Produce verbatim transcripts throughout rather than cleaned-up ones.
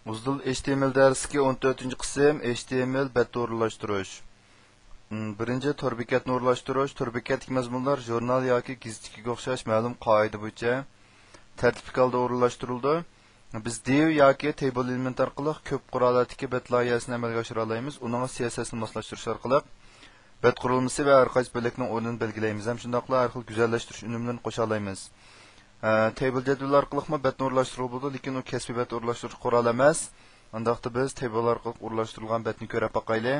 ئۇزدۇل ئېچ تى ئېم ئېل دەرسلىكى ئون تۆتىنچى قىسىم، ئېچ تى ئېم ئېل بەت ئورۇنلاشتۇرۇش. م، بىرىنچى، تور بېكەتنى ئورۇنلاشتۇرۇش. تور بېكەتتىكى مەزمۇنلار ژۇرنال ياكى گېزىتتىكىگە ئوخشاش مەلۇم قائىدە بويىچە تەرتىپلىك ھالدا ئورۇنلاشتۇرۇلىدۇ. بىز دىۋ ياكى تەيبىل ئېلېمېنت ئارقىلىق كۆپ قۇر ھالەتتىكى بەت لايىھەسىنى ئەمەلگە ئاشۇرالايمىز. ئۇنىڭغا سى ئەس ئەس نى ماسلاشتۇرۇش ئارقىلىق بەت قۇرۇلمىسى ۋە ھەر قايسى بۆلەكنىڭ ئورنىنى بەلگىلەيمىز ھەم شۇنداقلا ھەر خىل گۈزەللەشتۈرۈش ئۈنۈملىرىنى قوشالايمىز. ئە، تەيبىل جەدۋىلى ئارقىلىقمۇ بەتنى ئورۇنلاشتۇرغىلى بولىدۇ، لېكىن ئۇ كەسپىي بەت ئورۇنلاشتۇرۇش قورالى ئەمەس. ئانداقتا بىز تەيبىل ئارقىلىق ئورۇنلاشتۇرۇلغان بەتنى كۆرۈپ باقايلى.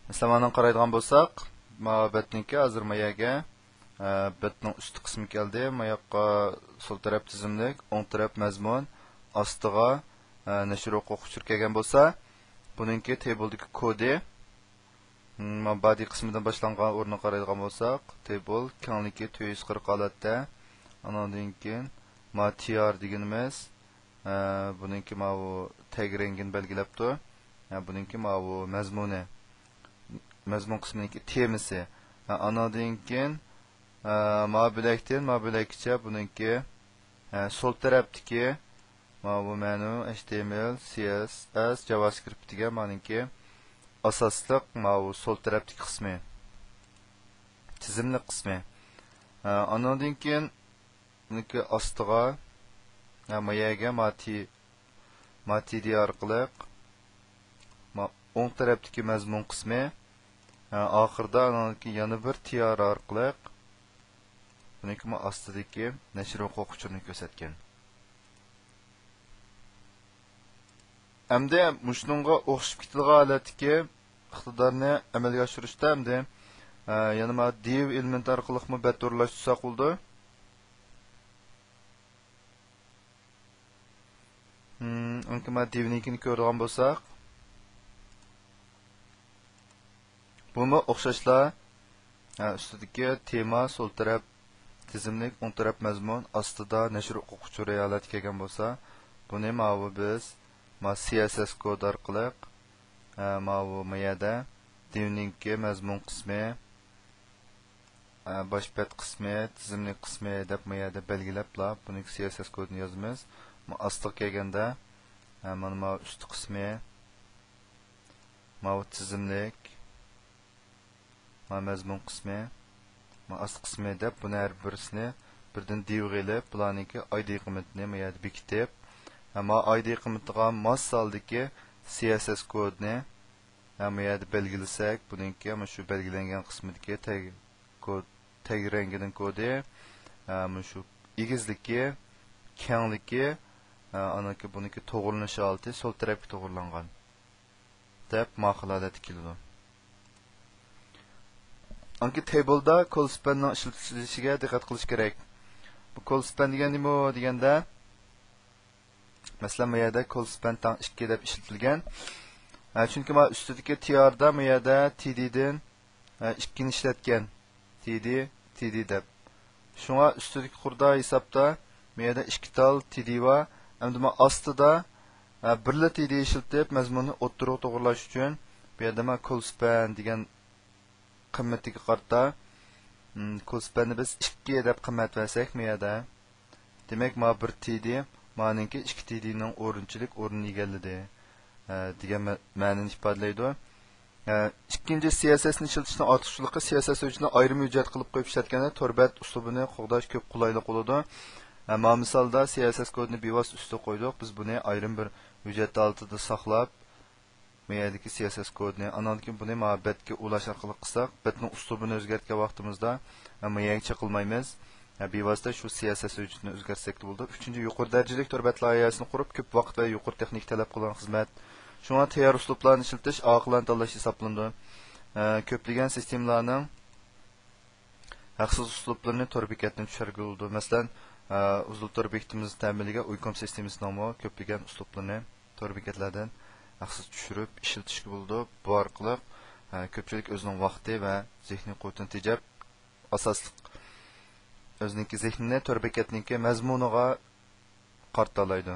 مەسىلەن، مانا قارايدىغان بولساق، ما بەتنىڭكى ھازىر ما يەرگە، ئە، بەتنىڭ ئۈستى قىسمى كەلدى. ما ياققا سول تەرەپ تىزىملىك، ئوڭ تەرەپ مەزمۇن، ئاستىغا، ئە، نەشر ھوقۇق ئۇچۇرى كەلگەن بولسا، بۇنىڭكى تەيبىلدىكى كودى، م، ما بادى قىسمىدىن باشلانغان ئورنىغا قارايدىغان بولساق، تەيبىل كەڭلىكى تۆت يۈز قىرىق ھالەتتە، ئانىڭدىن كېيىن ما تى ئار دېگىنىمىز، ئە، بۇنىڭكى ماۋۇ تەگ رەڭگىنى بەلگىلەپتۇ. ئە، بۇنىڭكى ماۋۇ مەزمۇنى، مەزمۇن قىسمىنىڭكى تېمىسى. ئە، ئانىڭدىن كېيىن، ئە، ما بۆلەكتىن ما بۆلەككىچە بۇنىڭكى، ئە، سول تەرەپتىكى ماۋۇ مەنۇ، ئەيچ تى ئېم ئېل، سى ئەس ئەس، جاۋاسكرىپت دېگەن مانىڭكى ئاساسلىق ماۋۇ سول تەرەپتىكى قىسمى، تىزىملىك قىسمى. ئە، ئانىڭدىن كېيىن بۇنىڭكى ئاستىغا، ھە، ما يەرگە ما تى، ما تى دى ئارقىلىق، ما ئوڭ تەرەپتىكى مەزمۇن قىسمى، ھە، ئاخىرىدا ئانىڭدىكى يەنە بىر تى ئار ئارقىلىق، بۇنىڭكى ما ئاستىدىكى نەشر ھوقۇق ئۇچۇرىنى كۆرسەتكەن. ئەمدى مۇشۇنىڭغا ئوخشىشىپ كېتىدىغان ھالەتتىكى ئىقتىدارنى ئەمەلگە ئاشۇرۇشتا ئەمدى، ئە، يەنە ما دىۋ ئېلېمېنت ئارقىلىقمۇ بەت ئورۇنلاشتۇرساق بولىدۇ. ھىم، ئەمدى ما دىۋنىڭكىنى كۆرىدىغان بولساق، بۇمۇ ئوخشاشلا، ئە، ئۈستىدىكى تېما، سول تەرەپ تىزىملىك، ئوڭ تەرەپ مەزمۇن، ئاستىدا نەشر ھوقۇق ئۇچۇرى ھالەتكە كەلگەن بولسا، بۇنى ماۋۇ بىز، ما سى ئەس ئەس كود ئارقىلىق، ئە، ماۋۇ ما يەردە دىۋنىڭكى مەزمۇن قىسمى، ئە، باش بەت قىسمى، تىزىملىك قىسمى دەپ ما يەردە بەلگىلەپلا، بۇنىڭكى سى ئەس ئەس كودىنى يازىمىز. ما ئاستىغا كەلگەندە، ئە، مانا ما ئۈستى قىسمى، ماۋۇ تىزىملىك، ما مەزمۇن قىسمى، ما ئاستى قىسمى دەپ بۇنى ھەر بىرسىنى بىردىن دىۋغا ئېلىپ، بۇلارنىڭكى ئايدى قىممىتىنى ما يەردە بېكىتىپ، ھە، ما ئايدى قىممىتىغا ماس ھالدىكى سى ئەس ئەس كودىنى، ھە، ما يەردە بەلگىلىسەك، بۇنىڭكى مۇشۇ بەلگىلەنگەن قىسمىدىكى تەگ كود، تەگ رەڭگىنىڭ كودى، ھە، مۇشۇ ئېگىزلىكى، كەڭلىكى، ھە، ئانىڭكى بۇنىڭكى توغرىلىنىش ھالىتى سول تەرەپكە توغرىلانغان دەپ ماقۇل ھالەتتە كېلىدۇ. ئانكى تەيبىلدا كولسپەننىڭ ئىشلىتىلىشىگە دىققەت قىلىش كېرەك. بۇ كولسپەن دېگەن نېمە دېگەندە، مەسىلەن، بۇ يەردە كولسپەن تەڭ ئىككى دەپ ئىشلىتىلگەن. ھە، چۈنكى ما ئۈستىدىكى تىياردا بۇ يەردە تىدىدىن، ھە، ئىككىنى ئىشلەتكەن. تىدى، تىدى دەپ. شۇڭا ئۈستىدىكى قۇردا ھېسابتا بۇ يەردە ئىككى تال تىدى بار. ئەمدى ما ئاستىدا، ھە، بىرلا تىدى ئىشلىتىپ مەزمۇننى ئوتتۇرىغا توغرىلاش ئۈچۈن بۇ يەردە ما كولسپەن دېگەن قىممىتىگە قارىتا، م، كولسپەننى بىز ئىككى دەپ قىممەت بەرسەك، ما يەردە، دېمەك، ما بىر تىدى، مانىڭكى ئىككى تىدىنىڭ ئورۇنچىلىك ئورنىنى ئىگىلىدى، ئە، دېگەن مە-، مەنىنى ئىپادىلەيدۇ. ئە، ئىككىنچى، سى ئەس ئەس نى ئىشلىتىشنىڭ ئارتۇقچىلىقى، سى ئەس ئەس ھۆججىتىنى ئايرىم ھۆججەت قىلىپ قويۇپ ئىشلەتكەندە تور بەت ئۇسلۇبىنى قوغداش كۆپ قولايلىق بولىدۇ. ئە، ما مىسالدا سى ئەس ئەس كودىنى بىۋاسىتە ئۈستىگە قويدۇق، بىز بۇنى ئايرىم بىر ھۆججەت ھالىتىدە ساقلاپ، ما يەردىكى سى ئەس ئەس كودىنى، ئانىڭدىن كېيىن بۇنى ما بەتكە ئۇلاش ئارقىلىق قىلساق، بەتنىڭ ئۇسلۇبىنى ئۆزگەرتكەن ۋاقتىمىزدا، ما يەرگە چېقىلمايمىز. بىۋاسىتە شۇ سى ئەس ئەس ھۆججىتىنى ئۆزگەرتسەكلا بولىدۇ. ئۈچىنچى، يۇقىرى دەرىجىلىك تور بەت لايىھەسىنى قۇرۇپ، كۆپ ۋاقىت ۋە يۇقىرى تېخنىكا تەلەپ قىلغان خىزمەت. شۇڭا تەييار ئۇسلۇبلارنى ئىشلىتىش ئاقىلانە تاللاش ھېسابلىنىدۇ. كۆپلىگەن سىستېمىلارنىڭ ھەقسىز ئۇسلۇبلىرىنى تور بېكەتتىن چۈشۈرگىلى بولىدۇ. مەسىلەن، ئۇزۇل تور بېكىتىمىزنى تەمىنلىگەن ئۇيكوم سىستېمىسىنىڭمۇ كۆپلىگەن ئۇسلۇبلىرىنى تور بېكەتلەردىن ھەقسىز چۈشۈرۈپ ئىشلىتىشكە بولىدۇ. بۇ ئارقىلىق، ئە، كۆپچىلىك ئۆزىنىڭ ۋاقتى ۋە زېھنىي قۇۋۋىتىنى تېجەپ، ئاساسلىق ئۆزىنىڭكى زېھنىنى تور بېكەتنىڭكى مەزمۇنىغا قارىتالايدۇ.